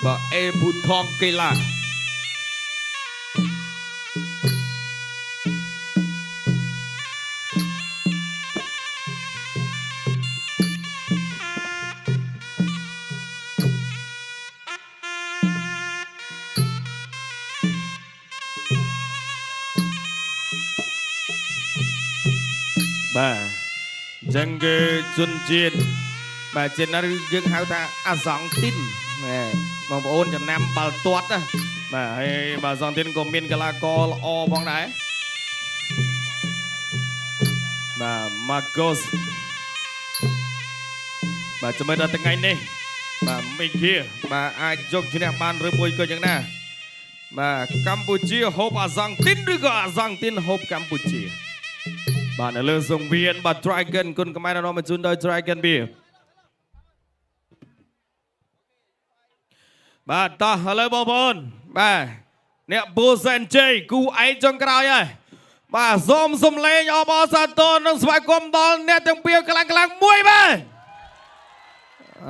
បាទអេភូថងកីឡាបាទអញ្ចឹងគឺជនជាតិបាទជាតិណាយើងហៅថាអាសង់ទីនណែបងប្អូនចំណាំបាល់ទាត់ណាបាទហើយបាទអាសង់ទីនក៏មានកីឡាករល្អផងដែរបាទម៉ាកូសបាទចាំមើលដល់ថ្ងៃនេះបាទមីគីបាទអាចយកឈ្នះបានឬមួយក៏យ៉ាងណាបាទកម្ពុជាហូបអាសង់ទីនឬក៏អាសង់ទីនហូបកម្ពុជាបាទនៅលើសង្វៀនបាទ Dragon គុណខ្មែរនាំមកជូនដោយ Dragon Beer បាទតោះឥឡូវបងប្អូនបាទអ្នកពូសែនជ័យគូឯកចុងក្រោយហើយបាទសូមសំឡេងអបអរសាទរនិងស្វាគមន៍ដល់អ្នកទាំងពីរខ្លាំងខ្លាំងមួយបាទ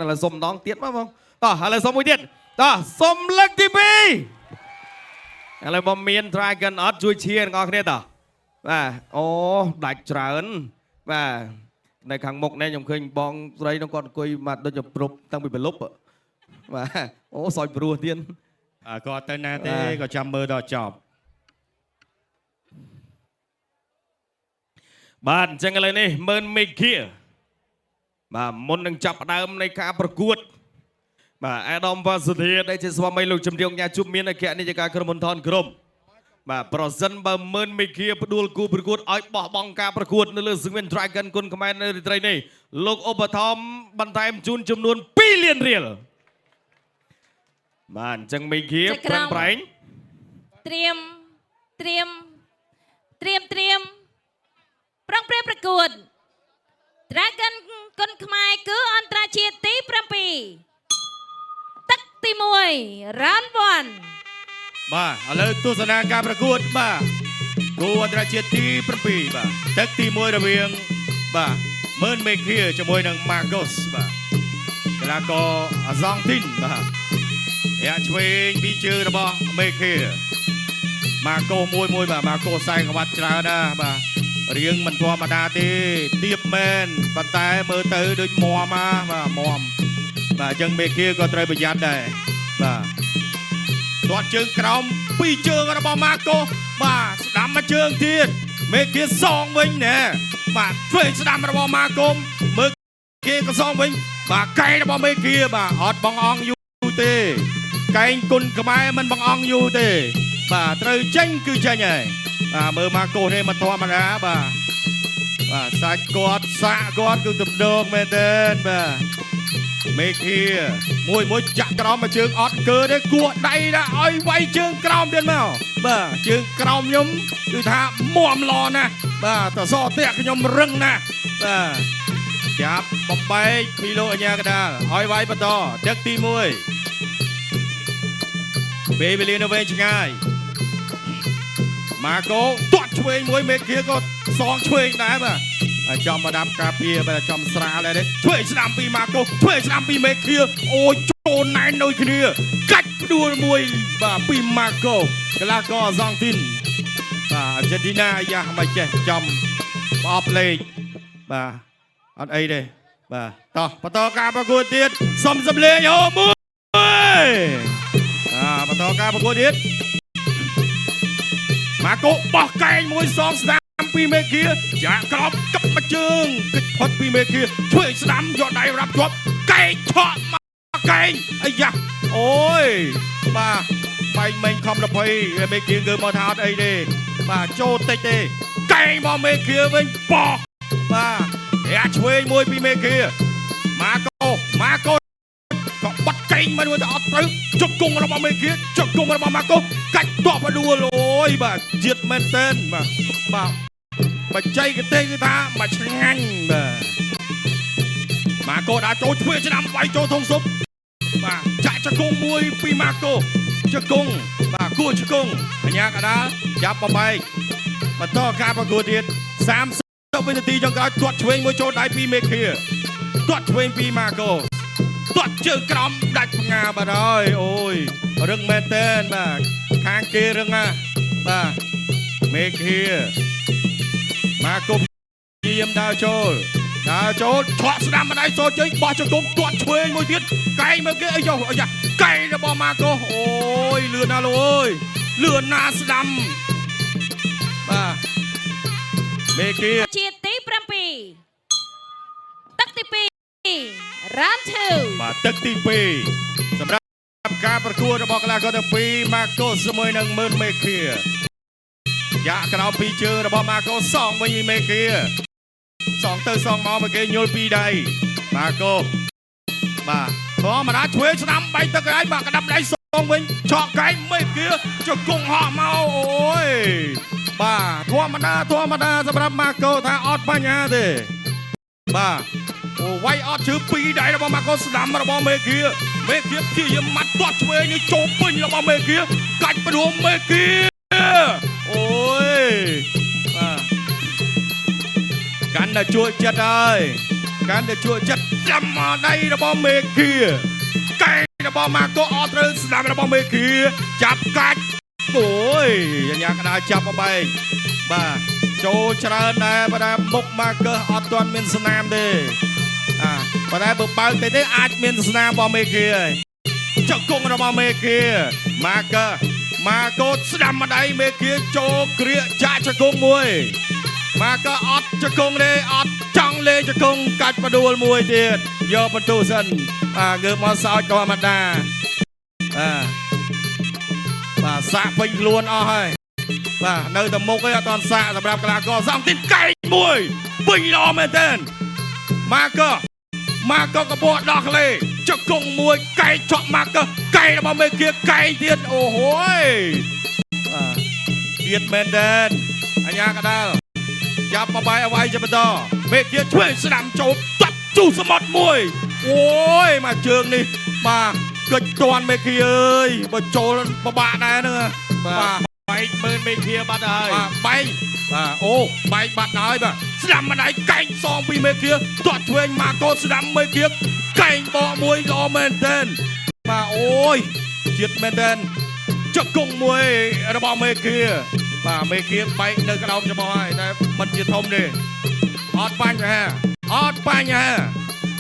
ឥឡូវសុំម្ដងទៀតមកបងតោះឥឡូវសុំមួយទៀតតោះសុំលើកទី2ឥឡូវបងមាន Dragon អត់ជួយឈៀទាំងអស់គ្នាតោះបាទអូដាច់ច្រើនបាទនៅខាងមុខនេះខ្ញុំឃើញបងស្រីនោះគាត់អង្គុយមកដូចជាព្រប់តាំងពីព្រលប់បាទអូសោយព្រោះទៀត គាត់ទៅណាទេក៏ចាំមើលដល់ចប់ បាទអញ្ចឹងឥឡូវនេះម៉ឺនមេឃាបាទមុននឹងចាប់ផ្ដើមនៃការប្រកួតបាទអាដាមវ៉ាសុធាដែលជាស្វាមីលោកជំរាបញ៉ាជួបមានអគ្គនាយិកាក្រុមហ៊ុនថនក្រុមបាទប្រសិនបើម៉ឺនមេឃាផ្ដួលគូប្រកួតឲ្យបោះបង់ការប្រកួតនៅលើសង្វៀន Dragon គុណខ្មែរនៅរាត្រីនេះលោកឧបត្ថម្ភបន្ថែមជូនចំនួន2លានរៀលបាទអញ្ចឹងមេឃាប្រឹងប្រែង ត្រៀមត្រៀមត្រៀមត្រៀមប្រងព្រាប្រកួត Dragon គុនខ្មែរគឺអន្តរជាតិទី7ទឹកទី1 Round 1 បាទឥឡូវទស្សនាការប្រកួតបាទគូអន្តរជាតិទី7បាទទឹកទី1រវាងបាទម៉ឺនមេឃាជាមួយនឹងម៉ាកូសបាទកីឡាករអាសង់ទីនបាទរាក់ឆ្វេងពីជើងរបស់មេឃាម៉ាកូសមួយមួយបាទម៉ាកូសសែងក្បាត់ច្រើនណាស់បាទរៀងមិនធម្មតាទេទៀបមែនប៉ុន្តែមើលទៅដូចមមណាបាទមមបាទអញ្ចឹងមេឃាក៏ត្រូវប្រយ័ត្នដែរបាទ ទាត់ជើងក្រោមពីរជើងរបស់ម៉ាកូបាទស្ដាំមួយជើងទៀតមេគាសងវិញណែបាទឆ្វេងស្ដាំរបស់ម៉ាកូមើលគេក៏សងវិញបាទកែងរបស់មេគាបាទអត់បងអងយូរទេកែងគុណខ្មែរមិនបងអងយូរទេបាទត្រូវចេញគឺចេញហើយបាទមើលម៉ាកូនេះមិនធម្មតាបាទបាទសាច់គាត់សាក់គាត់គឺទំនងមែនទែនបាទ មេឃាមួយមួយចាក់ក្រោមមួយជើងអត់កើទេគួដៃដាក់ឲ្យវាយជើងក្រោមទៀតមកបាទជើងក្រោមខ្ញុំគឺថាមមល្អណាស់បាទតសផ្ទះខ្ញុំរឹងណាស់បាទចាប់បំបែកពីលោកអញ្ញាកដាលឲ្យវាយបន្តទឹកទី1ពេលវេលានៅវែងឆ្ងាយម៉ាកូទាត់ឆ្វេងមួយមេឃាក៏សងឆ្វេងដែរបាទ ហើយចំមកដាប់ការពារបាទចំស្រាលដែរទេឆ្វេងស្ដាំពីម៉ាកូឆ្វេងស្ដាំពីមេឃាអូយចូលណែនដូចគ្នាកាច់ផ្ដួលមួយបាទពីម៉ាកូកីឡាករអាសង់ទីនបាទអាល់ជេទីណាអាយ៉ាមិនចេះចំប្រអប់លេខបាទអត់អីទេបាទតោះបន្តការប្រកួតទៀតសុំសំលេងអូមួយអាបន្តការប្រកួតទៀតម៉ាកូបោះកែងមួយសងស្ដាំពីមេឃាចាក់ក្របកឹបមួយជើងគិតផុតពីមេឃាជួយស្ដាំយកដៃរាប់ជាប់កែងឆក់មកកែងអាយ៉ាអូយបាទបែកមេងខំ20មេឃាងើមកថាអត់អីទេបាទចូលតិចទេកែងមកមេឃាវិញបោះបាទរាក់ឆ្វេងមួយពីមេឃាម៉ាកូម៉ាកូក៏បាត់កែងមិនទៅអត់ត្រូវជង្គង់របស់មេឃាជង្គង់របស់ម៉ាកូកាច់តបដួលអូយបាទជាតិមែនទែនបាទបាទបច្ចេកទេសគឺថាមកឆ្ងាញ់បាទម៉ាកូដាក់ចូលឆ្វេងឆ្នាំវាយចូលធំស៊ុបបាទចាក់ជង្គង់មួយពីម៉ាកូជង្គង់បាទគួជង្គង់អញ្ញាកដាលចាប់បំបែកបន្តការប្រកួតទៀត30វិនាទីចុងក្រោយទាត់ឆ្វេងមួយចូលដៃពីមេឃាទាត់ឆ្វេងពីម៉ាកូ ទាត់ជើងក្រោមដាច់ផ្ងាបាត់ហើយអូយរឹងមែនតើបាទខាងគេរឹងណាបាទមេឃាម៉ាកូព្យាយាមដើរចូលឆក់ស្ដាំម្ដាយសូជ័យបោះជង្គង់ទាត់ឆ្វេងមួយទៀតកែងមើលគេអីយោអាយ៉ាកែងរបស់ម៉ាកូអូយលឿនណាស់លោកអើយលឿនណាស់ស្ដាំបាទមេឃា ជាតិទី7ទឹកទី2 round 2 បាទទឹកទី2សម្រាប់ការប្រកួតរបស់កីឡាករទាំងពីរម៉ាកូជាមួយនឹងម៉ឺនមេឃាយ៉ាក់ក្រោមពីរជើងរបស់ម៉ាកូសងវិញមេឃាសងទៅសងមកគេញល់ពីរដៃម៉ាកូបាទធម្មតាឆ្វេងស្ដាំបែកទឹកឯងបាទក្តាប់ដៃសងវិញឆក់កែងមេឃាជង្គង់ហក់មកអូយបាទធម្មតាសម្រាប់ម៉ាកូថាអត់បញ្ហាទេបាទអូវាយអត់ជឿពីរដៃរបស់ម៉ាកូស្ដាំរបស់មេឃាមេឃាព្យាយាមម៉ាត់ទាត់ឆ្វេងនេះចូលពេញរបស់មេឃាកាច់ព្រមមេឃាអូយបាទកាន់តែជួយចិត្តហើយកាន់តែជួយចិត្តចាំមកដៃរបស់មេឃាកែងរបស់ម៉ាកូអត់ត្រូវស្ដាំរបស់មេឃាចាប់កាច់អូយញ៉ាកដាចាប់បែកបាទចូលច្រើនដែរប៉ុន្តែមុខម៉ាកឺអត់ទាន់មានស្នាមទេអាប៉ុន្តែបើបើកទៅទេអាចមានស្នាមរបស់មេឃាហើយជង្គង់របស់មេឃាម៉ាកឺម៉ាកូស្ដាំម្ដាយមេឃាចូលក្រៀកចាក់ជង្គង់មួយម៉ាកឺអត់ជង្គង់ទេអត់ចង់លេងជង្គង់កាច់បដួលមួយទៀតយកបន្ទូសិនបាទងើបមកសោចធម្មតាបាទសាក់ពេញខ្លួនអស់ហើយបាទនៅតែមុខឯងអត់ទាន់សាក់សម្រាប់កីឡាករសងទីកែងមួយពេញល្អមែនទែនម៉ាកឺកបោដោះក្លេជង្គង់មួយកែងឆក់ម៉ាកឺកែងរបស់មេឃាកែងទៀតអូហូយបាទទៀតមែនទែនអញ្ញាកដាលចាប់បបាយអវ៉ៃជាបន្តមេឃាឆ្វេងស្ដាំចូលតាត់ជុះសមុទ្រមួយអូយមកជើងនេះបាទកិច្ចតាន់មេឃាអើយបើចូលពិបាកដែរហ្នឹងបាទ បែកម៉ឺនមេឃាបាត់ហើយបាទបែកបាទអូបែកបាត់ហើយបាទស្ដាំម្ដាយកែងសងពីមេឃាទាត់ឆ្វេងម៉ាកូស្ដាំមេឃាកែងបកមួយល្អមែនទែនបាទអូយជាតិមែនទែនជង្គង់មួយរបស់មេឃាបាទមេឃាបែកនៅក្រោមច្បោះហើយតែមិនជាធំទេអត់បញ្ហាអត់បញ្ហា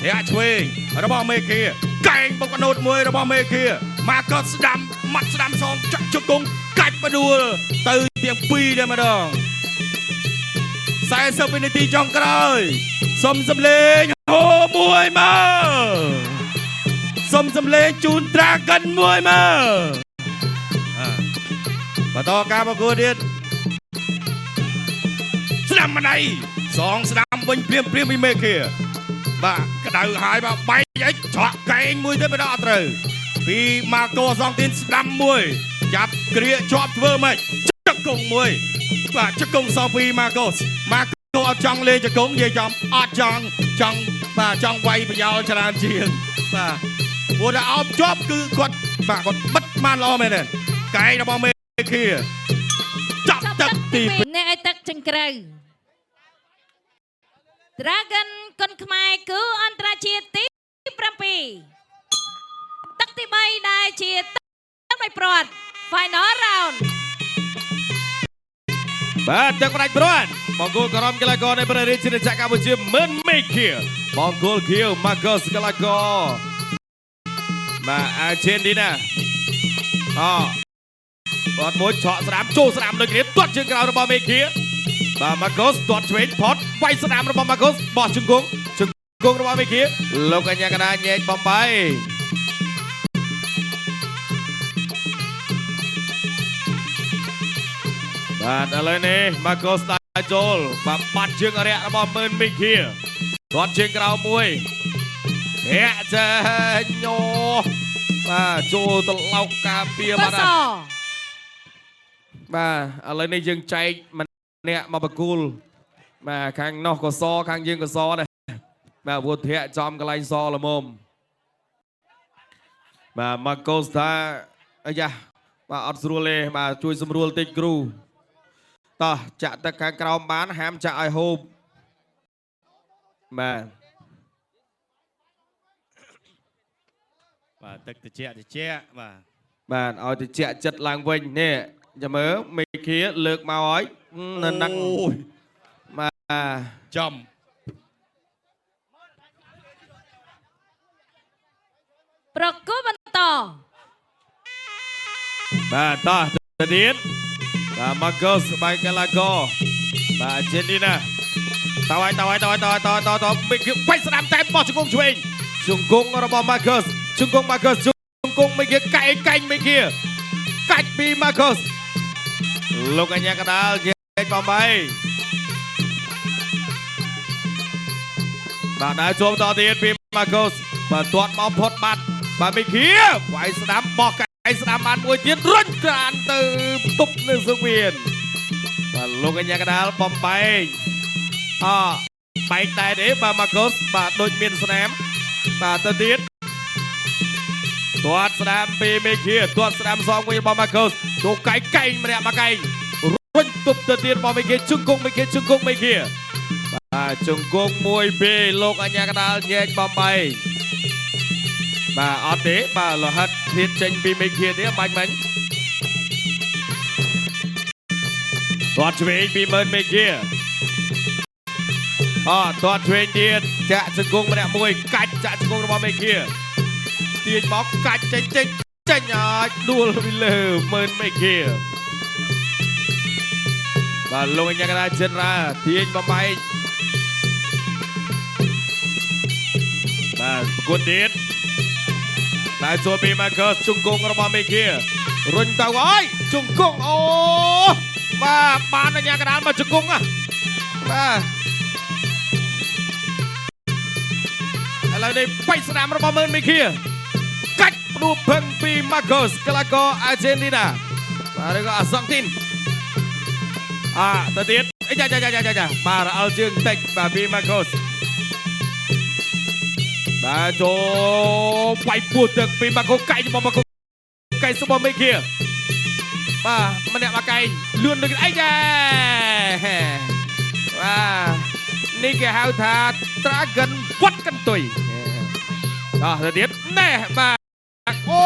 ធាក់ឆ្វេងរបស់មេឃាកែងបុកណូតមួយរបស់មេឃាម៉ាកូស្ដាំម៉ាត់ស្ដាំសងចាក់ជង្គង់កាច់បដួលទៅទាំងពីរតែម្ដង40វិនាទីចុងក្រោយសុំសំលេងហូមួយមកសុំសំលេងជូនត្រាកិនមួយមកបន្តការប្រកួតទៀតស្ដាំម្ដាយសងស្ដាំវិញព្រាមពីមេឃាបាទក្តៅហើយបាទបែកអីច្រកកែងមួយទៀតមិនដល់អត់ត្រូវពីម៉ាកូសងទីនស្ដាំមួយចាប់គ្រាជាប់ធ្វើម៉េចជង្គង់មួយបាទជង្គង់សងពីម៉ាកូសម៉ាកូអត់ចង់លេងជង្គង់និយាយចំអត់ចង់ចង់បាទចង់វាយប្រយោលច្រើនជាងបាទព្រោះតែអោបជាប់គឺគាត់បាទគាត់បិទបានល្អមែនទេកែងរបស់មេឃាចាប់ទឹកទី 2អ្នកឲ្យទឹកចង្ក្រៅ Dragon គុនខ្មែរគឺអន្តរជាតិទី7ទឹកទី3ដែលជាទឹកផ្ដាច់ព្រាត់ Final round បាទទឹកផ្ដាច់ព្រាត់បង្គោលក្រមកីឡាករនៃព្រះរាជាណាចក្រកម្ពុជាម៉ឺនមេឃាបង្គោលខៀវម៉ាកូសកីឡាករបាទអាជេនទីណាអគាត់មួយឆក់ស្ដាំចូលស្ដាំដូចគ្នាទាត់ជើងក្រោយរបស់មេឃាបាទម៉ាកូសទាត់ឆ្វេងផុតវាយស្ដាំរបស់ម៉ាកូសបោះជង្គង់ជង្គង់របស់មេឃាលោកអញ្ញាកដាញែកបំបីបាទឥឡូវនេះម៉ាកូសដើរចូលបាទបាត់ជើងអរិយរបស់ម៉ឺនមេឃាទាត់ជើងក្រោមមួយធាក់ចេញអូបាទចូលត្រឡោកការពារបាត់ហើយបាទឥឡូវនេះយើងចែកម្នាក់មកបកគូលបាទខាងនោះក៏សខាងយើងក៏សដែរបាទវុធៈចំកន្លែងសល្មមបាទម៉ាកូសថាអាយ៉ាបាទអត់ស្រួលទេបាទជួយសម្រួលតិចគ្រូតោះចាក់ទឹកខាងក្រោមបានហាមចាក់ឲ្យហូបបាទ បាទទឹកតិចតិចបាទ បាទឲ្យតិចចិត្តឡើងវិញនេះចាំមើលមេឃាលើកមកហើយនៅនឹង អូយ បាទ ចំ ប្រគល់បន្ត បាទតោះទៅទៀតបាទម៉ាកូសបាយកលាកោបាទអាជេនីណាតើឲ្យតើឲ្យតើឲ្យតើតើតើតើមេឃាបាច់ស្ដាំតែបោះជង្គង់ឆ្វេងជង្គង់របស់ម៉ាកូសជង្គង់ម៉ាកូសជង្គង់មេឃាកែងកែងមេឃាកាច់ពីម៉ាកូសលោកអញ្ញាកដាលជែកបំបីបាទដើរចូលបន្តទៀតពីម៉ាកូសបាទទាត់មកផុតបាត់បាទមេឃាវាយស្ដាំបោះកែងស្ដាំបានមួយទៀតរុញត្រានទៅផ្ទប់នៅសង្វៀនបាទលោកអញ្ញាកដាលបំបែងអបែកដែរទេបាទម៉ាកូសបាទដូចមានស្នាមបាទទៅទៀតទាត់ស្ដាំពីមេឃាទាត់ស្ដាំសងវិញរបស់ម៉ាកូសចូលកែងកែងម្នាក់មកកែងរុញទប់ទៅទៀតរបស់មេឃាជង្គង់មេឃាជង្គង់មេឃាបាទជង្គង់មួយពីរលោកអញ្ញាកដាលញែកបំបីបាទអត់ទេបាទលោហិតឃ្លាតចេញពីមេឃាទេបាញ់មិញទាត់ឆ្វេងពីម៉ឺនមេឃាអទាត់ឆ្វេងទៀតចាក់ជង្គង់ម្នាក់មួយកាច់ចាក់ជង្គង់របស់មេឃាទាញមកកាច់ចេញចេញចេញអាចដួលពីលើម៉ឺនមេឃាបាទលោកអញ្ញាកដាលចិនរ៉ាទាញបំបែកបាទប្រកួតទៀតតែសួរពីម៉ាកឺសជង្គង់របស់មេឃារុញទៅអើយជង្គង់អូបាទបានអញ្ញាកដាលមកជង្គង់ណាបាទឥឡូវនេះបាច់ស្ដាំរបស់ម៉ឺនមេឃាកាច់ផ្ដួលផឹងពីម៉ាកូសកីឡាករអាជេនទីណាបាទឬក៏អាសង់ទីនអទៅទៀតអីចាចាចាចាចាបាទរអិលជើងតិចបាទពីម៉ាកូសបាទចូលវាយពោះទឹកពីម៉ាកូកែងរបស់ម៉ាកូកែងសុបមេឃាបាទម្នាក់មកកែងលឿនដូចអីចាបាទនេះគេហៅថា Dragon វត្តកន្ទុយតោះទៅទៀតណែបាទអូ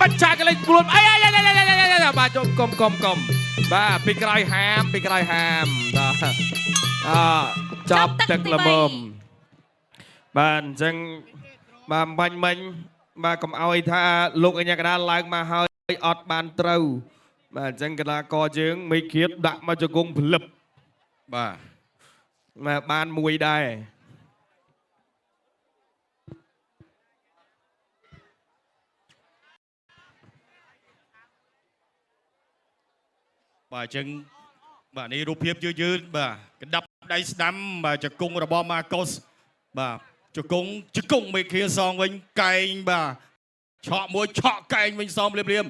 បាច់ឆាកលេខខ្លួនអីអីបាទចូលកុំកុំកុំបាទពីក្រោយហាមពីក្រោយហាមតោះអចប់ទឹកល្មមបាទអញ្ចឹងបាទបាញ់មិញបាទកុំអោយថាលោកអញ្ញាកដាលឡើងមកហើយអត់បានត្រូវបាទអញ្ចឹងកីឡាករយើងមេឃាតដាក់មកជង្គង់ផ្លឹប បាទ មកបានមួយដែរ បាទអញ្ចឹងបាទនេះរូបភាពយឺតយឺតបាទកណ្ដាប់ដៃស្ដាំបាទជង្គង់របស់ម៉ាកូសបាទជង្គង់ជង្គង់មេឃាសងវិញកែងបាទឆក់មួយឆក់កែងវិញសងភ្លាមភ្លាម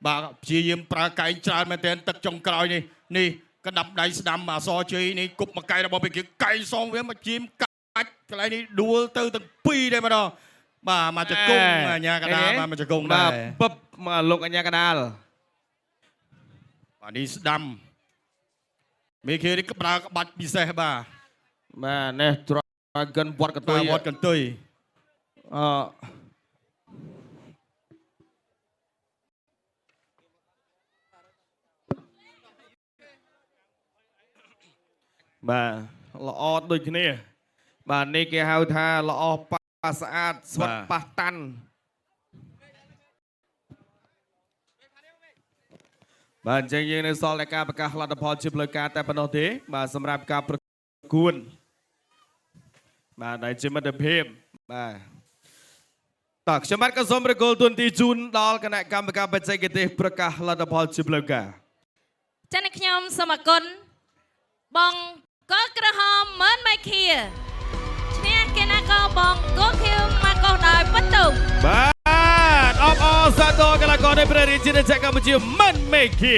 បាទព្យាយាមប្រើកែងច្រើនមែនទែនទឹកចុងក្រោយនេះនេះកណ្ដាប់ដៃស្ដាំអសរជ័យនេះគប់មកកែងរបស់មេឃាកែងសងវាមកជាមកាច់កន្លែងនេះដួលទៅទាំងពីរដែរម្ដងបាទមកជង្គង់អញ្ញាកដាលបាទមកជង្គង់ដែរ បាទពឹបមកលោកអញ្ញាកដាល បាទនេះស្ដាំមេឃានេះក្ប្រើក្បាច់ពិសេសបាទ បាទនេះ Dragon វត្តកន្ទុយ បាទវត្តកន្ទុយ អបាទល្អដូចគ្នាបាទនេះគេហៅថាល្អប៉ះស្អាតស្វិតប៉ះតាន់បាទអញ្ចឹងយើងនៅសល់តែការប្រកាសលទ្ធផលជាផ្លូវការតែប៉ុណ្ណោះទេបាទសម្រាប់ការប្រកួតបាទដែលជាមិត្តភាពបាទតោះខ្ញុំបាទក៏សូមប្រគល់ទួនាទីជូនដល់គណៈកម្មការបច្ចេកទេសប្រកាសលទ្ធផលជាផ្លូវការ ចា៎អ្នកខ្ញុំសូមអរគុណបងកលក្រហមម៉ឺនម៉ៃឃាឈ្នះកីឡាករបងកូខៀវម៉ាកូសដោយពិន្ទុ បាទអបអរសាទរកីឡាករនៃព្រះរាជាណាចក្រកម្ពុជាមិនមេឃា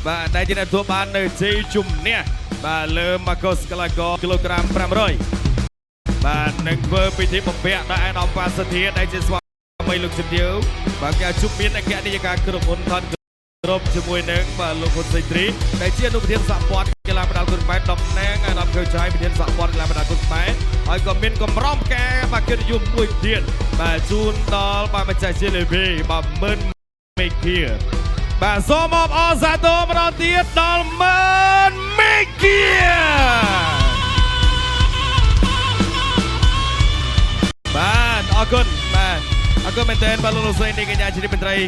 បាទដែលជាអ្នកទទួលបាននៅជ័យជំនះបាទលើម៉ាកូសកីឡាករគីឡូក្រាម500បាទនឹងធ្វើពិធីបំពាក់ដល់ឯកឧត្តមប៉ាសធាដែលជាស្វាមីលោកជំទាវបាទការជួបមានអគ្គនាយិកាក្រុមហ៊ុនថនក្រុមជាមួយនឹងបាទលោកហ៊ុនសេរីដែលជាអនុប្រធានសហព័ន្ធកីឡាប្រដាល់គុនខ្មែរតំណាងអាដាមខៀវឆៃប្រធានសហព័ន្ធកីឡាប្រដាល់គុនខ្មែរហើយក៏មានកម្រងផ្កាបាទកិត្តិយសមួយទៀត បាទជូនដល់បាទម្ចាស់ជីលីភីបាទមឿនមេគាបាទសូមអបអរសាទរម្ដងទៀតដល់មឿនមេគាបាទអរគុណបាទអរគុណមែនទែនបាទលោកលោកស្រីនាងកញ្ញាជាទីមេត្រី។